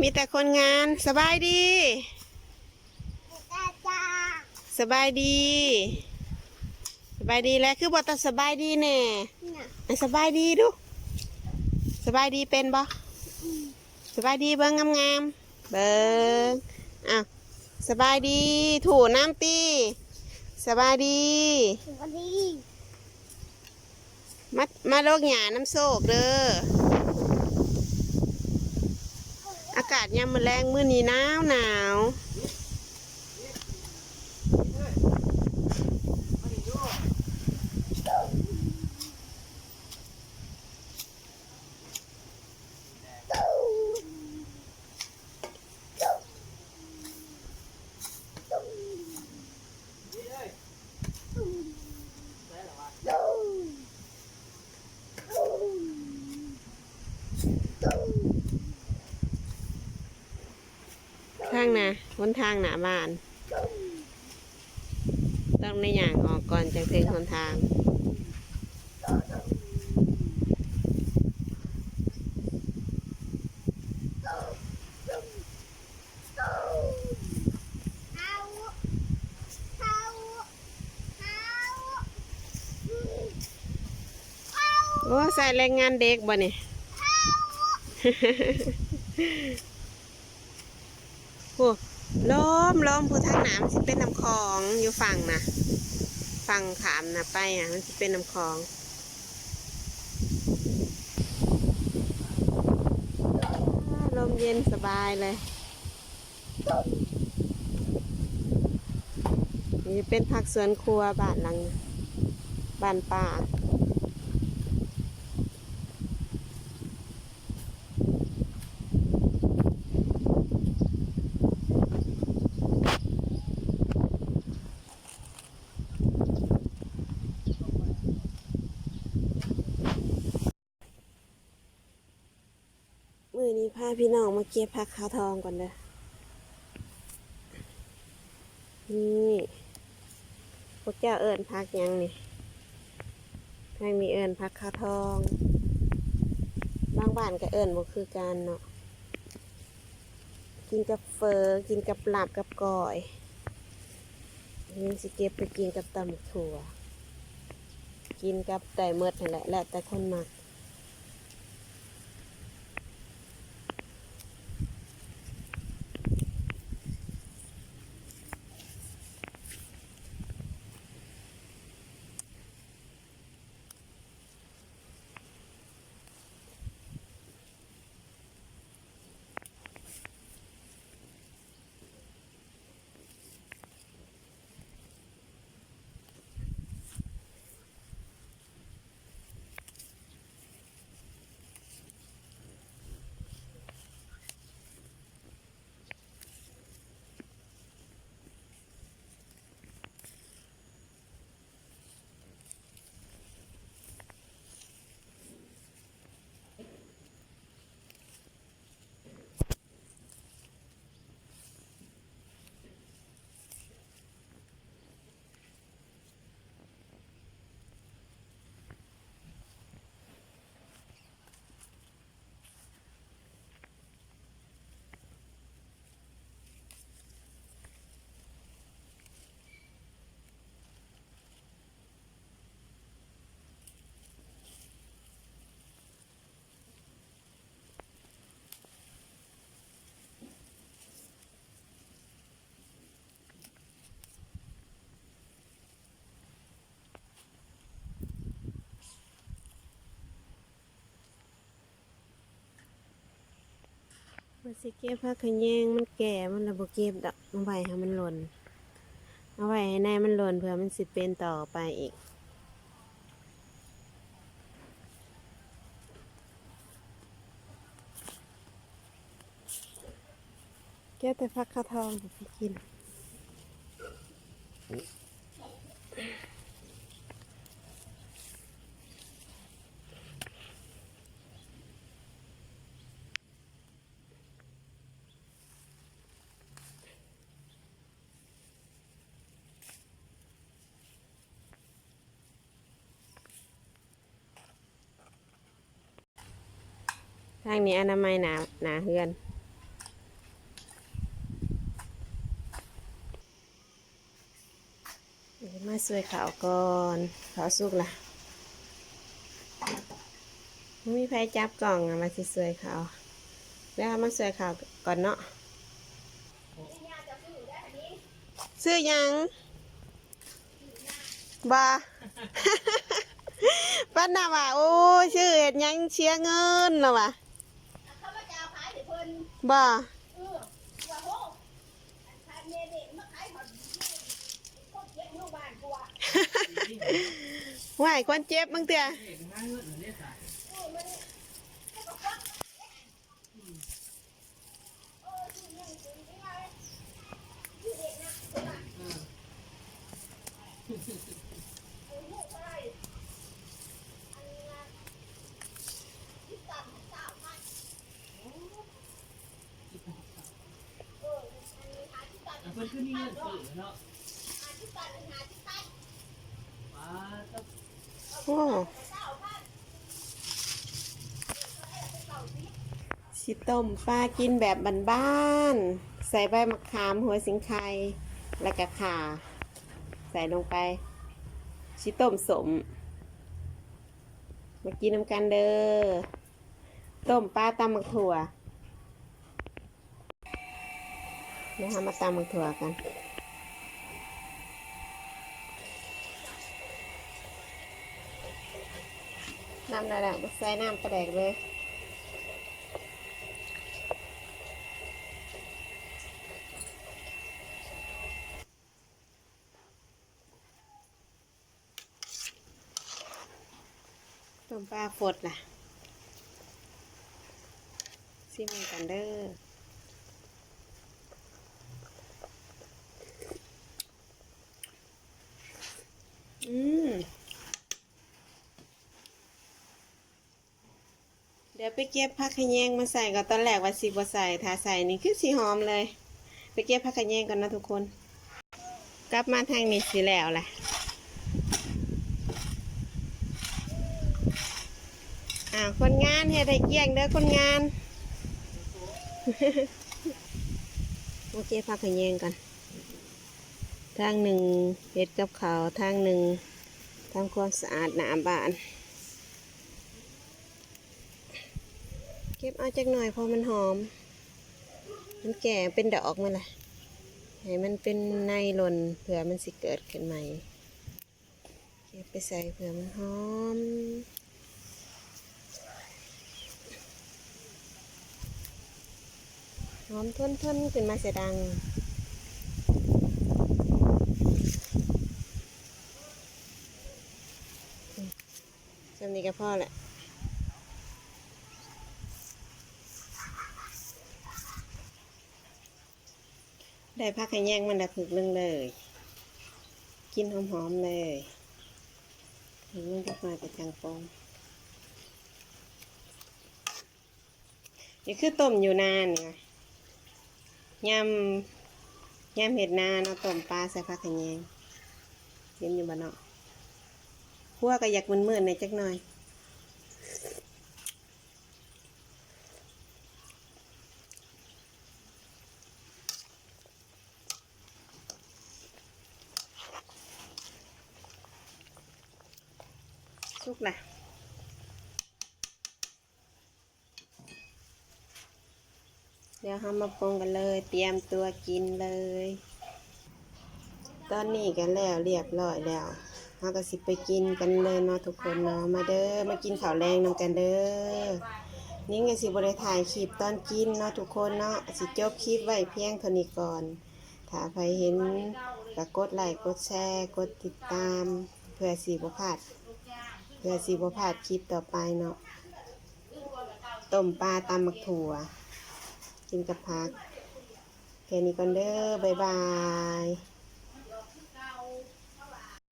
ມີແຕ່ຄົນງານ. ສະບາຍດີ. ສະບາຍດີ. ສະບາຍດີແຫຼະ. ຄືບໍ່ຕາສະບາຍດີແດ່? ໃຫ້ສະບາຍດີດູ. ສະບາຍດີເປັນບໍ່? ສະບາຍດີເບິ່ງງາມໆ. ເບິ່ງ. ອ້າວ. ສະບາຍດີ. ຖູນ້ຳຕິ. ສະບາຍດີ. ສະບາຍດີ. ມາ ມາໂລກຫຍ້ານຳໂຊກເດີ. ອາກາດຍາມມື້ແລງມື້ນີ້ໜາວໆ. ທາງໜ້າ ຫົນທາງໜ້າບ້ານ ຕ້ອງໄດ້ຍ່າງອອກກ່ອນ ຈັ່ງເຖິງຫົນທາງ. ໂອ້ ໃສ່ແຮງງານເດັກບໍ່ນີ້? ໂອ້ ລົມ ລົມ ຜູ້ທາງໜ້າມັນຊິເປັນນ້ຳຂອງ ຢູ່ຝັ່ງນະ ຝັ່ງຂ້າມນະໄປນະ ມັນຊິເປັນນ້ຳຂອງ. ລົມເຢັນສະບາຍເລີຍ. ນີ້ເປັນຜັກສວນຄົວບ້ານຫຼັງ ບ້ານປ້າ. ມື້ນີ້ພາພີ່ນ້ອງມາເກັບຜັກຂາວທອງກ່ອນເດີ. ນີ້ ພວກເຈົ້າເອີ້ນຜັກຫຍັງນີ້? ທາງນີ້ເອີ້ນຜັກຂາວທອງ ບາງບ້ານກໍເອີ້ນບໍ່ຄືກັນເນາະ. ກິນກັບເຝີ ກິນກັບລາບ ກັບກ້ອຍ. ນີ້ຊິເກັບໄປກິນກັບຕຳບັກຖົ່ວ ກິນກັບໄດ້ໝົດຫັ້ນແຫຼະ ແລ້ວແຕ່ຄົນມັກ. ວ່າຊິເກັບຜັກຂະແຍງ ມັນແກ່ ມັນລະບໍ່ເກັບດອກ ເອົາໄວ້ໃຫ້ມັນຫຼົ່ນ ເອົາໄວ້ໃຫ້ໃນມັນຫຼົ່ນ ເພື່ອມັນຊິເປັນຕໍ່ໄປອີກ. ແກະແຕ່ຜັກຂາວທອງໄປກິນ. ທາງນີ້ອະນາໄມໜ້າ ໜ້າເຮືອນ ຊ່ວຍເຂົ້າກ່ອນ ເຂົ້າສຸກລະ ບໍ່ມີໃຜຈັບກ້ອງ ວ່າຊິຊ່ວຍເຂົ້າ ແລ້ວເຮົາມາຊ່ວຍເຂົ້າກ່ອນເນາະ. ຊື້ຫຍັງ? ບໍ່ ປານນາວ່າ ໂອ້ຍ ຊື້ເຮັດຫຍັງເສຍເງິນລະວ່າ ບໍ່. ຫວາຍ ຄົນເຈັບບາງເທື່ອ. ໂອ້ ຊິຕົ້ມປາກິນແບບບ້ານໆ ໃສ່ໃບມະຂາມ ຫົວສີໄຄ ແລ້ວກະຂ່າ ໃສ່ລົງໄປ ຊິຕົ້ມສົ້ມ ມາກິນນຳກັນເດີ. ຕົ້ມປາຕຳໝາກຖົ່ວ ດຽວເຮົາມາຕຳໝາກຖົ່ວກັນ ນ້ຳລະລະ ບໍ່ໃສ່ນ້ຳປາແດກເລີຍ. ຕົ້ມປາຟົດລະ ຊີມນຳກັນເດີ. ອືມ ດຽວໄປເກັບຜັກຂະແຍງມາໃສ່ກ່ອນ ຕອນແລກວ່າຊິບໍ່ໃສ່ ຖ້າໃສ່ນີ້ຄືຊິຫອມເລີຍ. ໄປເກັບຜັກຂະແຍງກ່ອນເນາະທຸກຄົນ. ກັບມາທາງນີ້ຊິແລ້ວແຫຼະ. ອ້າວ ຄົນງານເຮັດໃຫ້ກ້ຽງເດີຄົນງານ. ມາເກັບຜັກຂະແຍງກ່ອນ ທາງໜຶ່ງເຮັດກັບເຂົ້າ ທາງໜຶ່ງທຳຄວາມສະອາດໜ້າບ້ານ. ເກັບເອົາຈັກໜ້ອຍ ເພາະມັນຫອມ ມັນແກ່ເປັນດອກມັນລະ ໃຫ້ມັນເປັນໃນຫຼົ່ນ ເພື່ອມັນຊິເກີດຂຶ້ນໃໝ່. ເກັບໄປໃສ່ເພື່ອມັນຫອມ ຫອມທົນໆ ຂຶ້ນມາສະດັງ. ສ່ຳນີ້ກໍພໍແຫຼະ. ໄດ້ຜັກຂະແຍງມາແລ້ວ ຜຶກລົງເລີຍ ກິ່ນຫອມໆເລີຍ ຜຶກລົງຈັກໜ້ອຍກໍຈັ່ງປົງ. ນີ້ຄືຕົ້ມຢູ່ນານີ້ນະ ຍາມ ຍາມເຮັດນາເນາະ ຕົ້ມປາໃສ່ຜັກຂະແຍງ ເຫັນຢູ່ບໍ່ເນາະ? ຄົວກໍຢາກມືນໆແດ່ຈັກໜ້ອຍ. ສຸກລະ. ດຽວເຮົາມາປຸງກັນເລີຍ ຕຽມຕົວກິນເລີຍ. ຕອນນີ້ກໍແລ້ວລຽບຮ້ອຍແລ້ວ ເຮົາກໍຊິໄປກິນກັນເລີຍເນາະທຸກຄົນເນາະ. ມາເດີ ມາກິນເຂົ້າແລງນຳກັນເດີ. ນິງກໍຊິບໍ່ໄດ້ຖ່າຍຄລິບຕອນກິນເນາະທຸກຄົນເນາະ ຊິຈົບຄລິບໄວ້ພຽງເທົ່ານີ້ກ່ອນ. ຖ້າໃຜເຫັນກໍກົດໄລ້ ກົດແຊ ກົດຕິດຕາມ ເພື່ອຊິບໍ່ພາດ ເພື່ອຊິບໍ່ພາດຄລິບຕໍ່ໄປເນາະ. ຕົ້ມປາຕຳໝາກຖົ່ວ ກິນກັບຜັກ. ແຄ່ນີ້ກ່ອນເດີ ບາຍບາຍ.